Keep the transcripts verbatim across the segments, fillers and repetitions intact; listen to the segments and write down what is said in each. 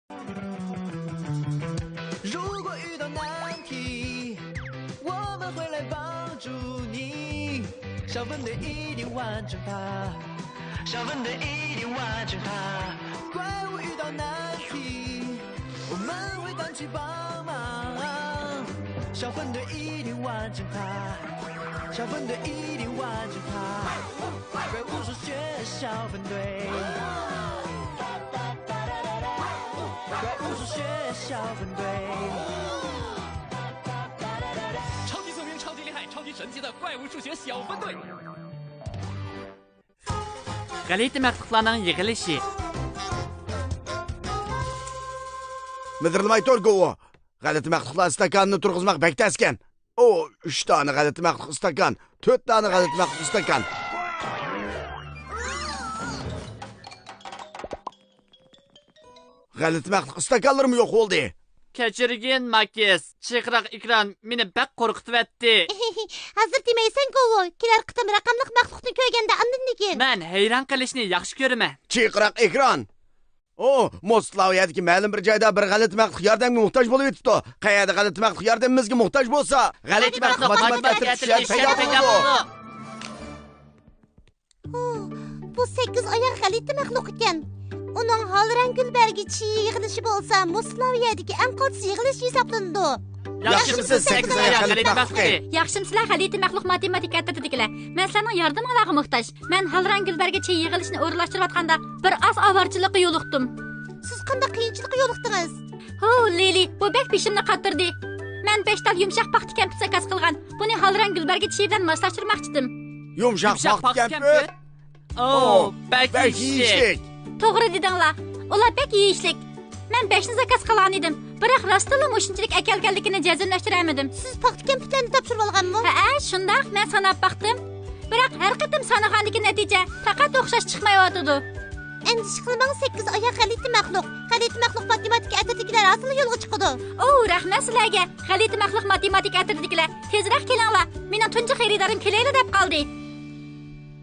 如果遇到难题，我们会来帮助你。小分队一定完成它，小分队一定完成它。怪物遇到难题，我们会赶去帮忙。小分队一定完成它，小分队一定完成它。怪物数学小分队。 怪物数学小分队。超级聪明，超级厉害，超级神奇的怪物数学小分队。 غەلىتە مەخلۇقلارنىڭ يىغىلىشى. مىدىرلىماي تۇر، گوۋۇ. غەلىتە مەخلۇقلار ئىستاكانىنى تۇرغۇزماق بەك تەسكەن. ئۇ، ئۈچ دانە غەلىتە مەخلۇق ئىستاكان، تۆت دانە غەلىتە مەخلۇق ئىستاكان. غەلىتە مەخلۇق ئىستاكانلىرىمۇ يوق بولدى. كەچۈرگىن، ماكىس. چىرقىراق ئېكران مېنى بەك قورقۇتۇۋەتتى. ھازىر دېمەيسەن، گوۋۇ. كېلەر قېتىم رەقەملىك مەخلۇقنى كۆرگەندە ئاندىن دېگىن. مەن ھەيران قېلىشنى ياخشى كۆرىمەن. چىرقىراق ئېكران. ئۇ، موسلاۋىيەدىكى مەلۇم بىر جايدا بىر غەلىتە مەخلۇق ياردەمگە موھتاج بولۇۋېتىپتۇ. قەيەردە غەلىتە مەخلۇق ياردىمىمىزگە موھتاج بولسا، غەلىتە مەخلۇق ماتېماتىكا ئەترىتى شەرت پەيدا بولىدۇ. ھۇ، بۇ سەككىز ئاياق غەلىتە مەخلۇق ئىكەن. ئۇنىڭ ھالرەڭ گۈلبەرگى چى يىغىلىشى بولسا، موسلاۋىيەدىكى ئەڭ قالتىس يىغىلىش ھېسابلىنىدۇ. ياخشىمۇ سىز، سەككىز ئاياق غەلىتە مەخلۇقى؟ ياخشىمۇ سىلەر، غەلىتە مەخلۇق ماتېماتىكا ئەترىتىدىكىلەر؟ مەن سىلەرنىڭ ياردىمىڭلارغا موھتاج. مەن ھالرەڭ گۈلبەرگى چى يىغىلىشىنى ئورۇنلاشتۇرۇۋاتقاندا بىر ئاز ئاۋارىچىلىققا يولۇقتۇم. سىز قانداق قىيىنچىلىققا يولۇقتىڭىز؟ ھو، لىلى، بۇ بەك بېشىمنى قاتتۇردى. مەن بەش تال يۇمشاق پاختا كەمپۈت زاكاز قىلغان. بۇنى ھالرەڭ گۈلبەرگى چى بىلەن ماسلاشتۇرماقچىدىم. يۇمشاق پاختا كەمپۈت؟ ئوو، بەك يېيىشلىك. توغرا دېدىڭلار. ئۇلار بەك يېيىشلىك. مەن بەشنى زاكاز قىلغان ئىدىم. بىراق راستتىنلا مۇشۇنچىلىك ئەكەلگەنلىكىنى جەزملەشتۈرەلمىدىم. سىز پاختا كەمپۈتلەرنى تاپشۇرۇۋالغانمۇ؟ ھەئە، شۇنداق، مەن ساناپ باقتىم. بىراق ھەر قېتىم سانىغاندىكى نەتىجە پەقەت ئوخشاش چىقمايۋاتىدۇ. ئەندىشە قىلماڭ، سەككىز ئاياق غەلىتە مەخلۇق. غەلىتە مەخلۇق ماتېماتىكا ئەترىتىدىكىلەر ھازىرلا يولغا چىقىدۇ. ئوۋ، رەھمەت سىلەرگە. غەلىتە مەخلۇق ماتېماتىكا ئەترىتىدىكىلەر، تېزرەك كېلىڭلار. مېنىڭ تۇنجى خېرىدارىم كېلەيلا دەپ قالدى.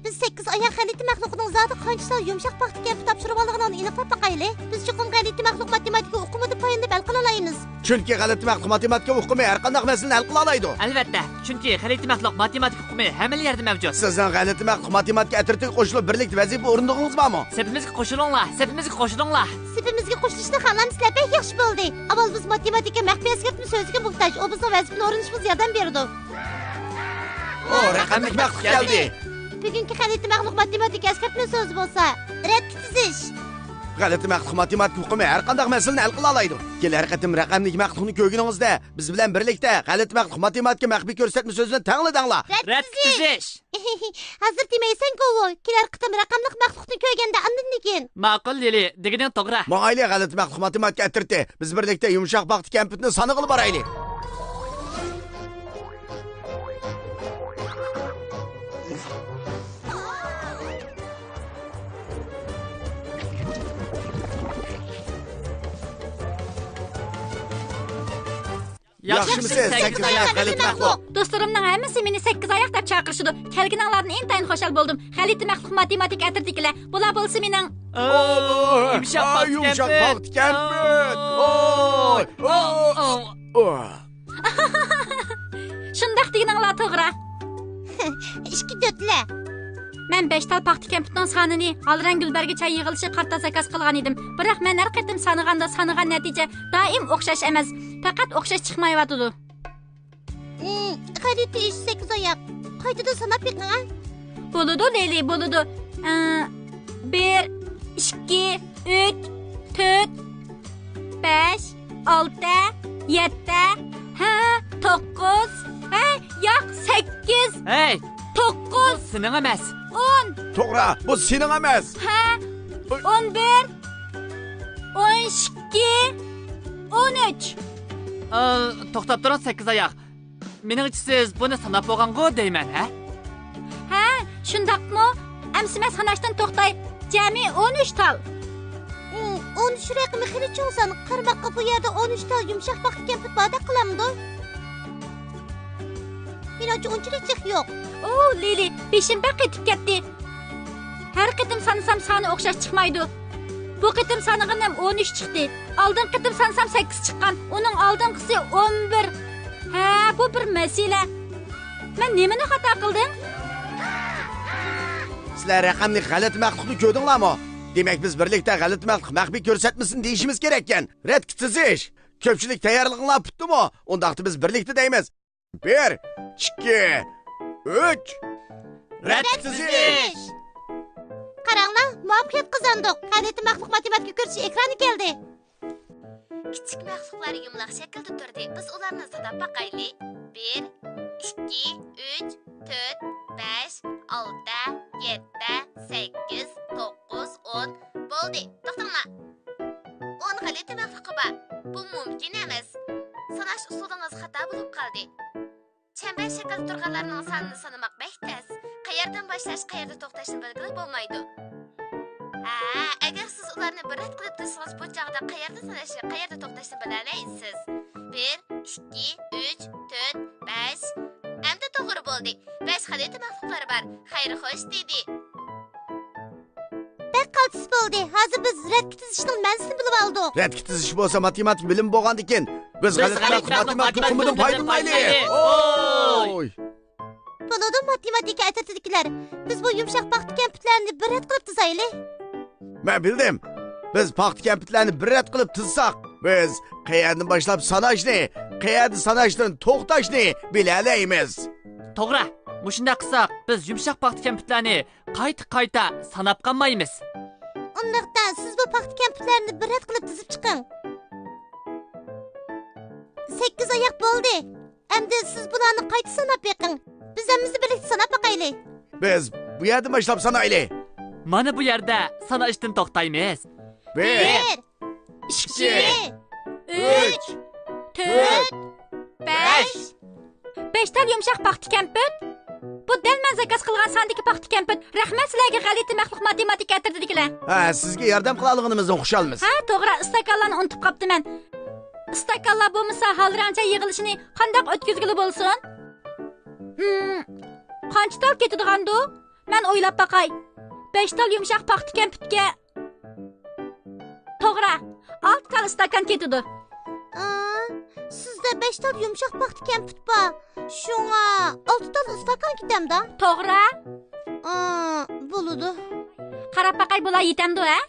بىز سەككىز ئاياق غەلىتە مەخلۇقنىڭ زادى قانچە تال يۇمشاق پاختا كەمپۈت تاپشۇرۇۋالىدىغىنىنى ئېنىقلاپ باقايلى. بىز چوقۇم غەلىتە مەخلۇق ماتېماتىكا ئۇقۇمىدىن پايدىلىنىپ ھەل قىلالايمىز. چۈنكى غەلىتە مەخلۇق ماتېماتىكا ئۇقۇمى ھەر قانداق مەسىلىنى ھەل قىلالايدۇ. ئەلۋەتتە، چۈنكى غەلىتە مەخلۇق ماتېماتىكا ئۇقۇمى ھەممىلا يەردە مەۋجۇت. سىزنىڭ غەلىتە مەخلۇق ماتېماتىكا ئەترىتىگە قوشۇلۇپ بىرلىكتە ۋەزىپە ئورۇندىغىنىڭىز بارمۇ؟ سېپىمىزگە قوشۇلۇڭلار، سېپىمىزگە قوشۇلۇڭلار. سېپىمىزگە قوشۇلۇشنى خالامسىلەر، بەك ياخشى بولدى. ئاۋۋال بىز ماتېماتىكا مەخپىي ئەسكەرتمە سۆزىگە موھتاج، ئۇ بىزنىڭ ۋەزىپىنى ئورۇندىشىمىزغا ياردەم بېرىدۇ. ئو، رەقەملىك مەخلۇق كەلدى. بۈگۈنكى غەلىتە مەخلۇق ماتېماتىكا ئەسكەرتمە سۆزى بولسا، رەتكە تىزىش. غەلىتە مەخلۇق ماتېماتىكا ئۇقۇمى ھەر قانداق مەسىلىنى ھەل قىلالايدۇ. كېلەر قېتىم رەقەملىك مەخلۇقنى كۆرگىنىڭىزدە، بىز بىلەن بىرلىكتە غەلىتە مەخلۇق ماتېماتىكا مەخپىي كۆرسەتمە سۆزىنى تەڭلا دەڭلار. رەتكە تىزىش. ھازىر دېمەيسەن، گوۋۇ. كېلەر قېتىم رەقەملىك مەخلۇقنى كۆرگەندە ئاندىن دېگىن. ماقۇل، لىلى، دېگىنىڭ توغرا. ماڭايلى، غەلىتە مەخلۇق ماتېماتىكا ئەترىتى. بىز بىرلىكتە يۇمشاق پاختا كەمپۈتنى سانىغىلى بارايلى. ياخشىمۇسىز، سەككىز ئاياق غەلىتە مەخلۇق؟ دوستلىرىمنىڭ ھەممىسى مېنى سەككىز ئاياق دەپ چاقىرىشىدۇ. كەلگىنىڭلاردىن ئىنتايىن خۇشال بولدۇم. غەلىتە مەخلۇق ماتېماتىكا ئەترىتىدىكىلەر. بۇلار بولسا مېنىڭ. ئوي، يۇمشاق پاختا كەمپۈت. ئوي، ئوي، ئوي. شۇنداق دېگىنىڭلار توغرا. ئىككى دۆتلە. مەن بەش تال پاختا كەمپۈتنىڭ سانىنى ھالرەڭ گۈلبەرگە چاي يىغىلىشى قارىتا زاكاز قىلغان ئىدىم. بىراق مەن ھەر قېتىم سانىغاندا سانىغان نەتىجە دائىم ئوخشاش ئەمەس، پەقەت ئوخشاش چىقمايۋاتىدۇ. ئىم، غەلىتە ئىش، سەككىز ئاياق. قايتىدىن ساناپ بېقىڭ، ھە؟ بولىدۇ، لىلى، بولىدۇ. ئە، بىر، ئىككى، ئۈچ، تۆت، بەش، ئالتە، يەتتە، ھە، توققۇز. ھە، ياق، سەككىز. ھەي! توققۇز. بۇ سېنىڭ ئەمەس. ئون. توغرا، بۇ سېنىڭ ئەمەس. ھە، ئون بىر، ئون ئىككى، ئون ئۈچ. ئا، توختاپ تۇرۇڭ، سەككىز ئاياق. مېنىڭچە سىز بۇنى ساناپ بولغانغۇ دەيمەن، ھە؟ ھە، شۇنداقمۇ؟ ئەمسە مەن ساناشتىن توختاي. جەمئىي ئون ئۈچ تال. ئۇم، ئون ئۈچ رەقىمى خېلى چوڭ سان. قارىماققا بۇ يەردە ئون ئۈچ تال يۇمشاق پاختا كەمپۈت باردەك قىلامدۇ؟ مېنىڭچە ئۇنچىلىك جىق يوق. ئوۋ، لىلى، بېشىم بەك قېتىپ كەتتى. ھەر قېتىم سانىسام سانى ئوخشاش چىقمايدۇ. بۇ قېتىم سانىغىنىم ئون ئۈچ چىقتى. ئالدىنقى قېتىم سانىسام سەككىز چىققان. ئۇنىڭ ئالدىنقىسى ئون بىر. ھە، بۇ بىر مەسىلە. مەن نېمىنى خاتا قىلدىم؟ سىلەر رەقەملىك غەلىتە مەخلۇقنى كۆردۈڭلارمۇ؟ دېمەك، بىز بىرلىكتە غەلىتە مەخلۇق مەخپىي كۆرسەتمىسۇن دېيىشىمىز كېرەككەن. رەتكە تىزىش! كۆپچىلىك تەييارلىقىڭلار پۈتتىمۇ؟ ئۇنداقتا بىز بىرلىكتە دەيمىز. بىر، ئىككى، ئۈچ. رەتكە تىزىش! قاراڭلار، مۇۋەپپەقىيەت قازاندۇق. غەلىتە مەخلۇق ماتېماتىكا كۆرسىتىش ئېكرانى كەلدى. كىچىك مەخلۇقلار يۇمىلاق شەكىلدە تۇردى. بىز ئۇلارنى ساناپ باقايلى. بىر، ئىككى، ئۈچ، تۆت، بەش، ئالتە، يەتتە، سەككىز، توققۇز، ئون. بولدى، توختاڭلار. ئون غەلىتە مەخلۇقى بار. بۇ مۇمكىن ئەمەس. ساناش ئۇسۇلىڭىز خاتا بولۇپ قالدى. چەمبەر شەكىلدە تۇرغانلارنىڭ سانىنى سانىماق بەك تەس. قەيەردىن باشلاش، قەيەردە توختاشنى بىلگىلى بولمايدۇ. ھە، ئەگەر سىز ئۇلارنى بىر رەت قىلىپ تۇرسىڭىز، بۇ چاغدا قەيەردە ساناشنى، قەيەردە توختاشنى بىلەلەيسىز. بىر، ئىككى، ئۈچ، تۆت، بەش. ئەمدى توغرا بولدى. بەش غەلىتە مەخلۇقلار بار. خەير خوش، دېدى. بەك قالتىس بولدى. ھازىر بىز رەتكە تىزىشنىڭ مەنىسىنى بىلىۋالدۇق. رەتكە تىزىش بولسا ماتېماتىكا بىلىمى بولغاندىكىن، بىز غەلىتە مەخلۇق ماتېماتىكا ئۇقۇمىدىن پايدىلىنايلى. ئوي! بولىدۇ، ماتېماتىكا ئەترىتىدىكىلەر. بىز بۇ يۇمشاق پاختا كەمپۈتلەرنى بىر رەت قىلىپ تىزايلى. مەن بىلدىم. بىز پاختا كەمپۈتلەرنى بىر رەت قىلىپ تىزساق، بىز قەيەردىن باشلاپ ساناشنى، قەيەردە ساناشتىن توختاشنى بىلەلەيمىز. توغرا. مۇشۇنداق قىلساق، بىز يۇمشاق پاختا كەمپۈتلەرنى قايتا-قايتا ساناپ قالمايمىز. ئۇنداقتا سىز بۇ پاختا كەمپۈتلەرنى بىر رەت قىلىپ تىزىپ چىقىڭ. سەككىز ئاياق بولدى. ئەمدى سىز بۇلارنى قايتا ساناپ بېقىڭ. بىز ھەممىمىز بىرلىكتە ساناپ باقايلى. بىز بۇ يەردىن باشلاپ سانايلى. مانا بۇ يەردە ساناشتىن توختايمىز. بىر، بىر، ئىككى، ئىككى، ئۈچ، ئۈچ، تۆت، تۆت، بەش. بەش. بەش تال يۇمشاق پاختا كەمپۈت. بۇ دەل مەن زاكاز قىلغان ساندىكى پاختا كەمپۈت. رەھمەت سىلەرگە، غەلىتە مەخلۇق ماتېماتىكا ئەترىتىدىكىلەر. ھە، سىزگە ياردەم قىلالىغىنىمىزدىن خۇشالمىز. ھە، توغرا، ئىستاكانلارنى ئۇنتۇپ قاپتىمەن. ئىستاكانلار بولمىسا، ھالرانچە يىغىلىشىنى قانداق ئۆتكۈزگىلى بولسۇن؟ ھىم، قانچە تال كېتىدىغاندۇ؟ مەن ئويلاپ باقاي. بەش تال يۇمشاق پاختا كەمپۈتكە. توغرا، ئالتە تال ئىستاكان كېتىدۇ. ئا، سىزدە بەش تال يۇمشاق پاختا كەمپۈت بار. شۇڭا ئالتە تال ئىستاكان كېتەمدا؟ توغرا. ئا، بولىدۇ. قاراپ باقاي، بۇلار يېتەمدۇ، ھە؟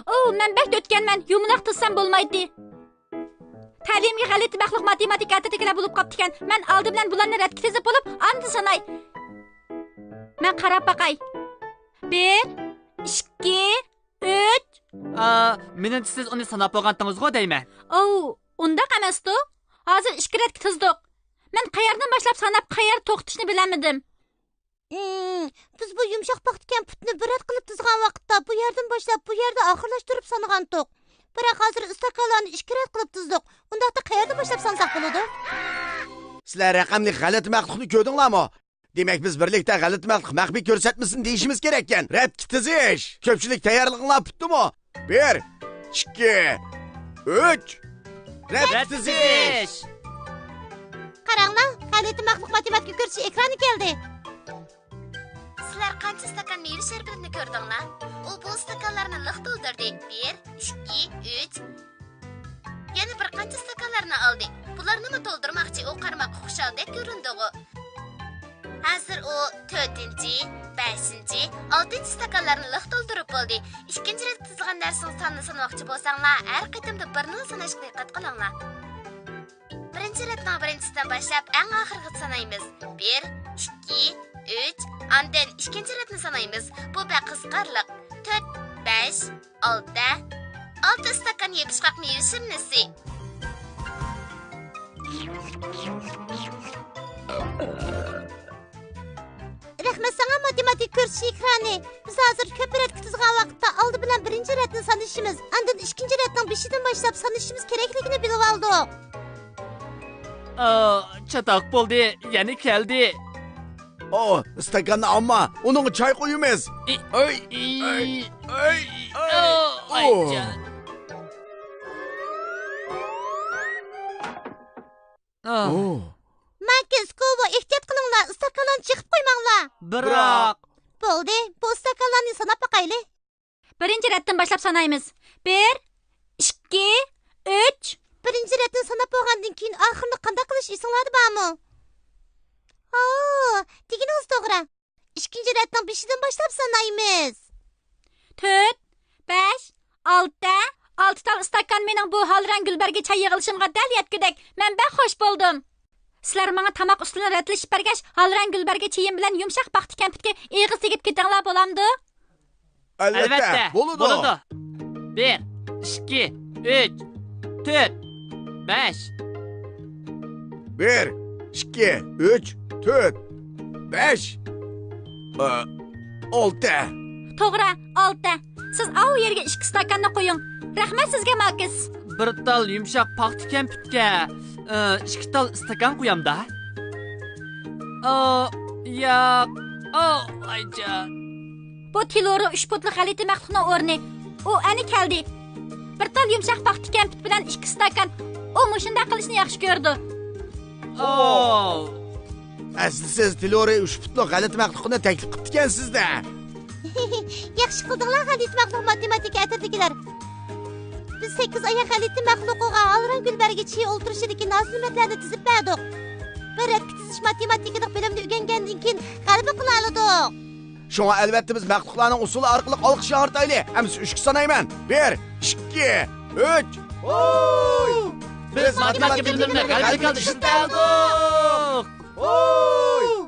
ئۇ، مەن بەك ئۆتكەنمەن، يۇمىلاق تىزسام بولمايتتى. تەلىيىمگە غەلىتە مەخلۇق ماتېماتىكا ئەترىتىدىكىلەر بولۇپ قاپتىكەن. مەن ئالدى بىلەن بۇلارنى رەتكە تىزىپ بولۇپ، ئاندىن ساناي. مەن قاراپ باقاي. بىر، ئىككى، ئۈچ. ئا، مېنىڭچە سىز ئۇنى ساناپ بولغانتىڭىزغۇ دەيمەن. ئوۋ، ئۇنداق ئەمەستۇ. ھازىر ئىككى رەتكە تىزدۇق. مەن قەيەردىن باشلاپ ساناپ، قەيەردە توختىشىنى بىلەلمىدىم. ئىم، بىز بۇ يۇمشاق پاختا كەمپۈتنى بىر رەت قىلىپ تىزغان ۋاقىتتا، بۇ يەردىن باشلاپ، بۇ يەردە ئاخىرلاشتۇرۇپ سانىغانتۇق. بىراق ھازىر ئىستاكانلارنى ئىككى رەت قىلىپ تىزدۇق. ئۇنداقتا قەيەردىن باشلاپ سانىساق بولىدۇ؟ سىلەر رەقەملىك غەلىتە مەخلۇقنى كۆردۈڭلارمۇ؟ دېمەك، بىز بىرلىكتە غەلىتە مەخلۇق مەخپىي كۆرسەتمىسۇن دېيىشىمىز كېرەككەن. رەتكە تىزىش! كۆپچىلىك تەييارلىقىڭلار پۈتتىمۇ؟ بىر، ئىككى، ئۈچ. رەتكە تىزىش! قاراڭلار، غەلىتە مەخلۇق ماتېماتىكا كۆرسىتىش ئېكرانى كەلدى. سىلەر قانچە ئىستاكان مېۋە شەربىتىنى كۆردۈڭلار؟ ئۇ بۇ ئىستاكانلارنى لىق تولدۇردى. بىر، ئىككى، ئۈچ. يەنە بىر قانچە ئىستاكانلارنى ئالدى. بۇلارنىمۇ تولدۇرماقچى، ئۇ قارىماققا خۇشالدەك كۆرۈندىغۇ. ھازىر ئۇ تۆتىنچى، بەشىنچى، ئالتىنچى ئىستاكانلارنى لىق تولدۇرۇپ بولدى. ئىككىنچى رەتكە تىزىلغان نەرسىنىڭ سانىنى سانىماقچى بولساڭلار، ھەر قېتىمدا بىرنىلا ساناشقا دىققەت قىلىڭلار. بىرىنچى رەتنىڭ بىرىنچىسىدىن باشلاپ ئەڭ ئاخىرغىچە سانايمىز. بىر، ئىككى، ئۈچ، ئاندىن ئىككىنچى رەتنى سانايمىز. بۇ بەك قىزىقارلىق. تۆت، بەش، ئالتە. ئالتە ئىستاكان يېپىشقاق مېۋە شىرنىسى. رەھمەت ساڭا، ماتېماتىكا كۆرسىتىش ئېكرانى. بىز ھازىر كۆپ رەتكە تىزغان ۋاقىتتا ئالدى بىلەن بىرىنچى رەتنى سانىشىمىز، ئاندىن ئىككىنچى رەتنىڭ بېشىدىن باشلاپ سانىشىمىز كېرەكلىكىنى بىلىۋالدۇق. ئا، چاتاق بولدى، يەنە كەلدى. ئو، ئىستاكاننى ئالما، ئۇنىڭغا چاي قۇيىمىز. ئى، ئەي، ئى، ئەي، ئەي، ئو، ئاي، ئو. جان. ئا. ئو. ماكىس، كوۋو، ئېھتىيات قىلىڭلار، ئىستاكانلارنى چېقىپ قويماڭلار. بىراق. بولدى، بۇ ئىستاكانلارنى ساناپ باقايلى. بىرىنچى رەتتىن باشلاپ سانايمىز. بىر، ئىككى، ئۈچ. بىرىنچى رەتتىن ساناپ بولغاندىن كېيىن ئاخىرىنى قانداق قىلىش ئېسىڭلاردا بارمۇ؟ ھو، دېگىنىڭىز توغرا. ئىككىنچى رەتنىڭ بېشىدىن باشلاپ سانايمىز. تۆت، بەش، ئالتە. ئالتە تال ئىستاكان مېنىڭ بۇ ھالرەڭ گۈلبەرگە چاي يىغىلىشىمغا دەل يەتكۈدەك. مەن بەك خوش بولدۇم. سىلەر ماڭا تاماق ئۈستىلىنى رەتلىشىپ بەرگەچ، ھالرەڭ گۈلبەرگە چېيىم بىلەن يۇمشاق پاختا كەمپۈتكە ئېغىز تېگىپ كېتىڭلار بولامدۇ؟ ئەلۋەتتە، بولىدۇ. بىر، ئىككى، ئۈچ، تۆت، بەش. بىر، ئىككى، ئۈچ، تۆت، بەش، ئە، ئالتە. توغرا، ئالتە. سىز ئاۋۇ يەرگە ئىككى ئىستاكاننى قويۇڭ. رەھمەت سىزگە، ماكس. بىر تال يۇمشاق پاختا كەمپۈتكە، ئە، ئىككى تال ئىستاكان قويامدا. ئو، ياق. ئو، ئايجان. بۇ تىلورو ئۈچ پۇتلۇق غەلىتە مەخلۇقنىڭ ئورنى. ئۇ ئەنە كەلدى. بىر تال يۇمشاق پاختا كەمپۈت بىلەن ئىككى ئىستاكان. ئۇ مۇشۇنداق قىلىشنى ياخشى كۆرىدۇ. ئو. ئەسلى سىز تىلورى ئۈچ پۇتلۇق غەلىتە مەخلۇقنى تەكلىپ قىپتىكەنسىز-دە. ياخشى قىلدىڭلار، غەلىتە مەخلۇق ماتېماتىكا ئەترىتىدىكىلەر. بىز سەككىز ئاياق غەلىتە مەخلۇقىغا ھالرەڭ گۈلبەرگە چىيى ئولتۇرۇشىدىكى نازىنىنمەتلەرنى تىزىپ بەردۇق. بىر رەتكە تىزىش ماتېماتىكىلىق بىلىمنى ئۆگەنگەندىن كېيىن غەلىبە قىلالىدۇق. شۇڭا ئەلۋەتتە بىز مەخلۇقلارنىڭ ئۇسسۇلى ئارقىلىق ئالقىش ياڭرىتايلى. ئەمىسە ئۈچكە سانايمەن. بىر، ئىككى، ئۈچ. ھوي! بىز ماتېماتىكا بىلىملىرىنى غەلىبىلىك ھالدا ئىشلىتەلىدۇق. ھوي!